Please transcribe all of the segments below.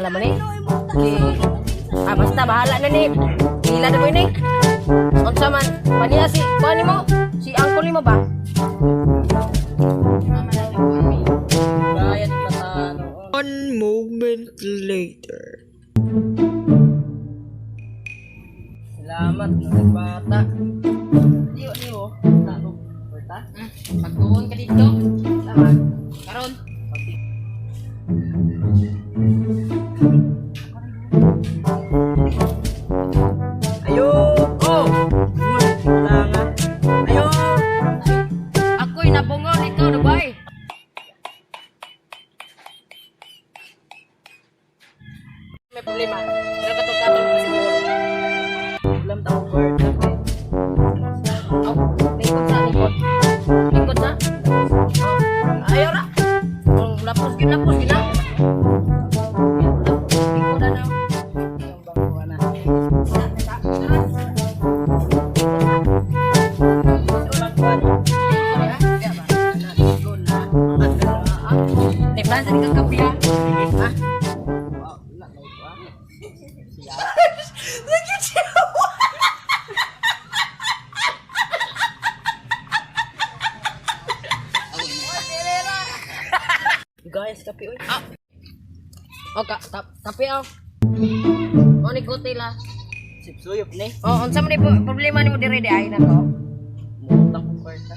Pila man eh? Okay. Ah, basta bahala na ni. Pila na ko ini. Unsa man? Paniya si kuan nimo? Si uncle nimo ba? Bayad pa ta noon. One moment later. Salamat mga bata. Diyo niyo. Talo. Berta. Pagtuon ka dito. Salamat. Karon. Ayo. Oh. Langan. Ayo. Ako'y nabungol, ikaw na bay. May problema. Pero katong-katong pa siguro. Ulam ta ko bird. Oh, lingkod sa lingkod. Lingkod sa. Oh, ayaw ra. Kung lapos gyud, lapos gyud na. Lingkod na na. Bangko na. Ni plan sa kang kape ha? Ha? Look at you! Guys, kape oy. Ah. O ka, kape oh. O ni kote la. Sipsuyop ni. Oh, unsa man ni problema nimo dire di ay na to? Mutang ko kwarta.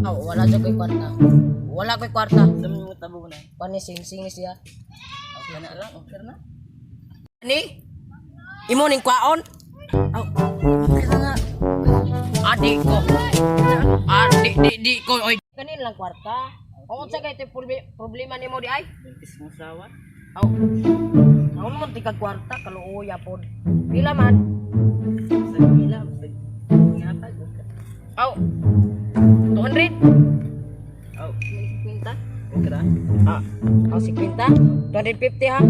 Oh, wala jud koy kwarta. Wala koy kwarta. Sa mga tabo na. Pani sing-sing ni siya. Okay na lang, okay na. Ni? Imo ning kwaon? Aw, okay na nga. Adi ko. Adi di di ko oy. Kanin lang kwarta. O unsa kay te problema nimo di ay? Buntis mong sawa. Aw. Naon mo ti kag kwarta kaluoya pod. Pila man? Sa pila, sa ngatag. Okay. Aw. 200? Aw, 50? okay ra. Ah, aw 50? 250 ha?